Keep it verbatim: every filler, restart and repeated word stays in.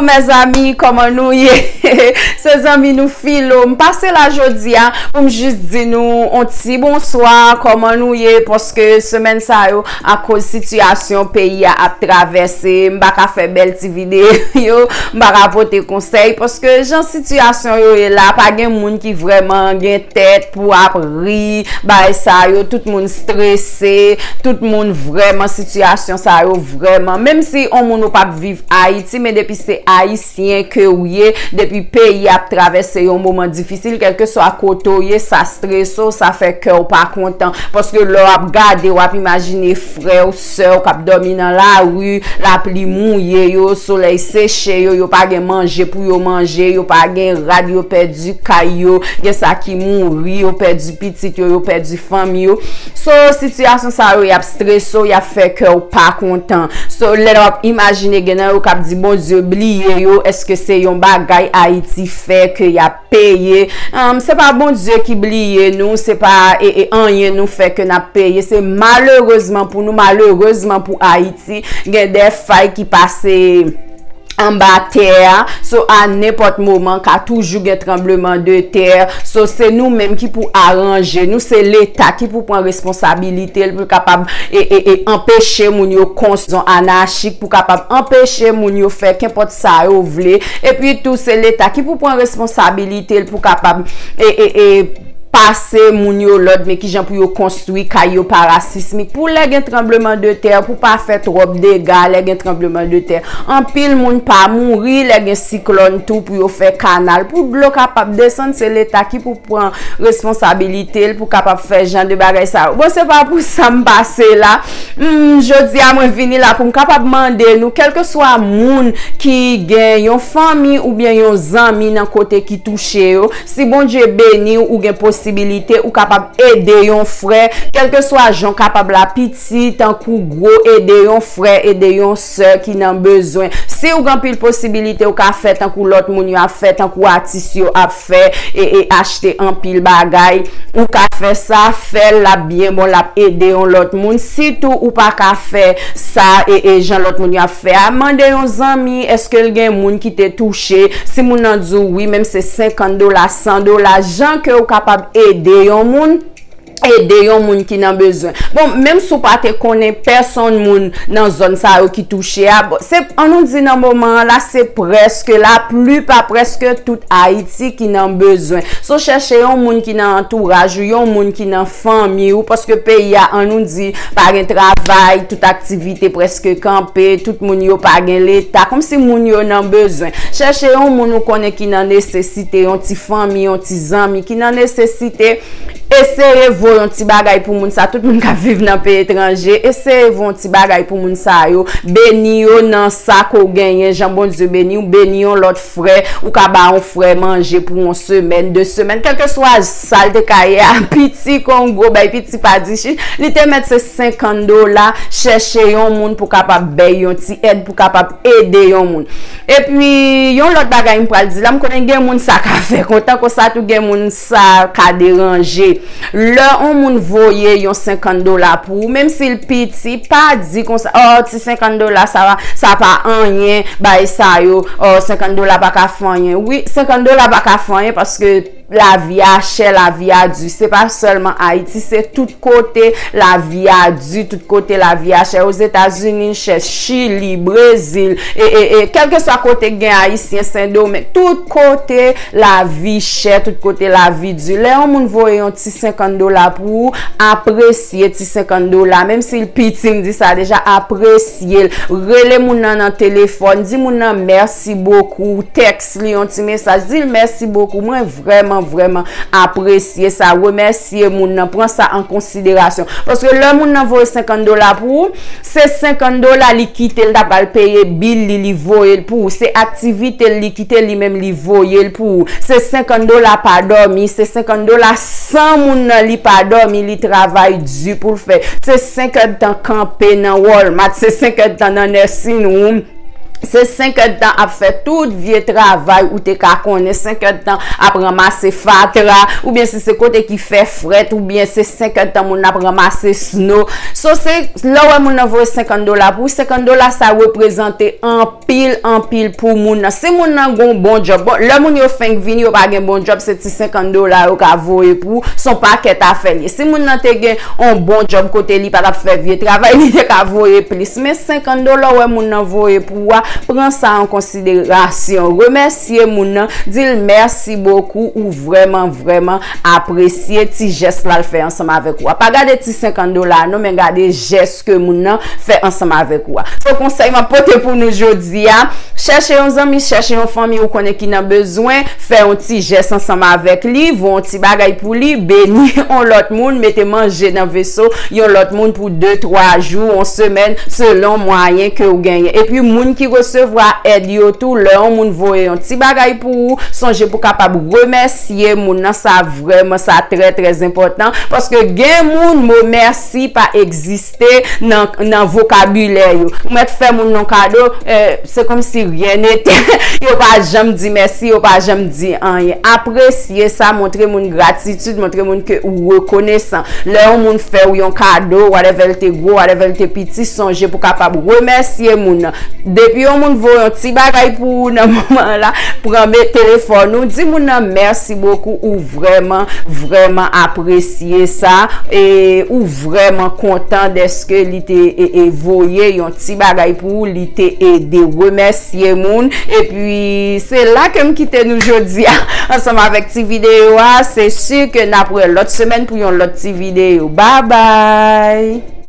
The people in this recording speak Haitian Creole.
Mezanmi, kòman nou ye? Se zanmi nou Filo. M pase la jodi a pou m jis di nou on ti bonswa, kòman nou ye? Paske semèn sa yo, akoz sitiyasyon peyi a ap travèse, m pa ka fè bèl ti videyo, m pa ka pote konsèy, paske jan sitiyasyon yo ye la, pa gen moun ki vrèman gen tèt pou ap ri, bagay sa yo, tout moun strese, tout moun vrèman, sitiyasyon sa yo vrèman. Menm si on moun ou p ap viv Ayiti, men depi se Ayisyen ke w ye, depi peyi ap travèse yon moman difisil, kèlkeswa kote w ye, sa strese w, sa fè kè w pa kontan. Paske lè w ap gade, w ap imajine frè w, sè w k ap dòmi nan lari, lapli mouye yo, solèy seche yo, yo pa gen manje pou yo manje, yo pa gen rad, yo pèdi kay yo, gen sa ki mouri, yo pèdi pitit yo, yo pèdi fanmi yo. So, sitiyasyon sa yo, y ap strese w, y ap fè kè w pa kontan. So, lè w ap imajine, gen nan yo k ap di, Bondye bliye yo, èske se yon bagay Ayiti fè ke y ap peye? Um, se pa Bondye ki bliye nou, se pa e, e, anyen nou fè ke n ap peye. Se malerezman pou nou, malerezman pou Ayiti, gen de fay ki pase anba tè a. So, a nenpòt moman, ka toujou gen tranbleman de tè. So, se nou menm ki pou aranje nou, se Leta ki pou pran responsabilite l pou l kapab e, e, e, anpeche moun yo konstwi anachik, pou kapab anpeche moun yo fè kenpòt sa yo vle. Epi tou, se Leta ki pou pran responsabilite l pou kapab e, e, e, pase moun yo lòd, men kijan pou yo konstwi kay yo parasismik. Pou lè gen tranbleman de tè, pou pa fè twòp dega lè gen tranbleman de tè. Anpil moun pa mouri lè gen siklòn tou pou yo fè kanal. Pou dlo kapab desann, se Leta ki pou pran responsabilite l pou kapab fè jan de bagay sa yo. Bon, se pa pou sa m pase la. Hmm, jodi a, mwen vini la pou m kapab mande nou, kèlkeswa moun ki gen yon fanmi oubyen yon zanmi nan kote ki touche yo, si Bondye beni w, ou gen posibilite, ou kapab ede yon frè, kèlkeswa jan w kapab la, piti tankou gwo, ede yon frè, ede yon sè ki nan bezwen. Si w gen anpil posibilite, ou ka fè tankou lòt moun yo ap fè, tankou atis yo ap fè, e, e achte anpil bagay. Ou ka fè sa, fè l, l ap byen bon, l ap ede yon lòt moun. Sitou ou pa ka fè sa, e, e jan lòt moun yo ap fè a, mande yon zanmi, èske l gen moun ki te touche? Si moun nan di w wi, menm se senkant dola, san dola, jan ke ou kapab ede yon moun, ede yon moun ki nan bezwen. Bon, menm si w pa te konnen pèsonn moun nan zòn sa yo ki touche a, bon, se, ann nou di nan moman an la, se prèske, laplipa, prèske tout Ayiti ki nan bezwen. So, chèche yon moun ki nan antouraj ou, yon moun ki nan fanmi w, paske peyi a, ann nou di, pa gen travay, tout aktivite prèske kanpe, tout moun yo pa gen Leta, kòmsi moun yo nan bezwen. Chèche yon moun ou konnen ki nan nesesite, yon ti fanmi, yon ti zanmi ki nan nesesite. Eseye voye yon ti bagay pou moun sa, tout moun k ap viv nan peyi etranje, eseye voye yon ti bagay pou moun sa yo, beni yo nan sa ke w genyen, jan Bondye beni w, beni yon lòt frè, ou ka ba yon frè manje pou yon semèn, de semèn, kèlkeswa sa l te ka ye a, piti kon gwo, bay piti pa di chich, li te mèt se senkant dola, chèche yon moun pou kapab bay yon ti èd, pou kapab ede yon moun. Epi, yon lòt bagay m pral di la, m konnen gen moun sa ka fè kontan, konsa tou gen moun sa ka deranje. Lè yon moun voye yon senkant dola pou ou, menm si l piti, pa di konsa, "Oh, ti senkant dola, sa, sa pa anyen, bay sa yo, oh, senkant dola pa ka fè anyen." Wi, senkant dola pa ka fè anyen paske lavi a chè, lavi a di. Se pa sèlman Ayiti, se tout kote lavi a di, tout kote lavi a chè. Ozetazini, chè, Chili, Brezil, e, e, e, kèlkeswa kote gen Ayisyen, Sendomeng, tout kote lavi chè, tout kote lavi di. Lè yon moun voye yon ti senkant dola pou ou, apresye ti senkant dola. Menm si l piti, m di sa deja, apresye l. Rele moun nan nan telefòn, di moun nan mèsi bokou, tèks li yon ti mesaj, di l mèsi bokou, mwen vrèman, vrèman apresye sa, remèsye moun nan, pran sa an konsiderasyon. Paske lè moun nan voye senkant dola pou ou, se senkant dola li kite l ta pral peye bil li, li voye l pou ou. Se aktivite l li kite li menm li voye l pou ou. Se senkant dola pa dòmi, se senkant dola san moun nan li pa dòmi, li travay di pou l fè. Se senk èdtan kanpe nan Walmart, se senk èdtan nan nursing home. Se senk èdtan ap fè tout vye travay ou te ka konnen, senk èdtan ap ranmase fatra, oubyen si se kote ki fè frèt, oubyen se senk èdtan moun ap ranmase sno. So se lè w wè moun nan voye senkant dola pou ou, senkant dola sa reprezante anpil, anpil pou moun nan. Si moun nan gon bon djòb, bon, lè moun yo fenk vini, yo pa gen bon djòb, se ti senkant dola yo ka voye pou ou, se yon pakèt afè l ye. Si moun nan te gen yon bon djòb kote li pa t ap fè vye travay, li te ka voye plis. Men senkant dola w wè moun nan voye pou ou a, pran sa an konsiderasyon. Remèsye moun nan, di l mèsi bokou, ou vrèman, vrèman apresye ti jès la l fè ansanm avèk ou a. Pa gade ti senkant dola non, men gade jès ke moun nan fè ansanm avèk ou a. So konsèy m ap pote pou nou jodi a, chèche yon zanmi, chèche yon fanmi ou konnen ki nan bezwen, fè yon ti jès ansanm avèk li, voye yon ti bagay pou li, beni yon lòt moun, mete manje nan veso yon lòt moun pou de, twa jou, yon semèn, selon mwayen ke ou genyen. Epi moun ki resevwa èd yo tou, lè yon moun voye yon ti bagay pou ou, sonje pou kapab remèsye moun nan, sa vrèman, sa trè, trè enpòtan, paske gen moun mo mèsi pa egziste nan, nan vokabilè yo. Ou mèt fè moun nan kado, eh, se kòmsi ryen nete. Yo pa janm di mèsi, yo pa janm di anyen. Apresye sa, montre moun gratitid, montre moun ke ou rekonesan. Lè yon moun fè w yon kado, whatever l te gwo, whatever l te piti, sonje pou kapab remèsye moun nan. Depi yon moun voye yon ti bagay pou ou nan moman la, pran men telefòn ou, di moun nan mèsi bokou, ou vrèman, vrèman apresye sa, e ou vrèman kontan dèske li te, e, e voye yon ti bagay pou ou, li te ede, remèsye moun. Epi se la ke m kite nou jodi a ansanm avèk ti videyo a. Se si ke n ap wè lòt semèn pou yon lòt ti videyo. Babay!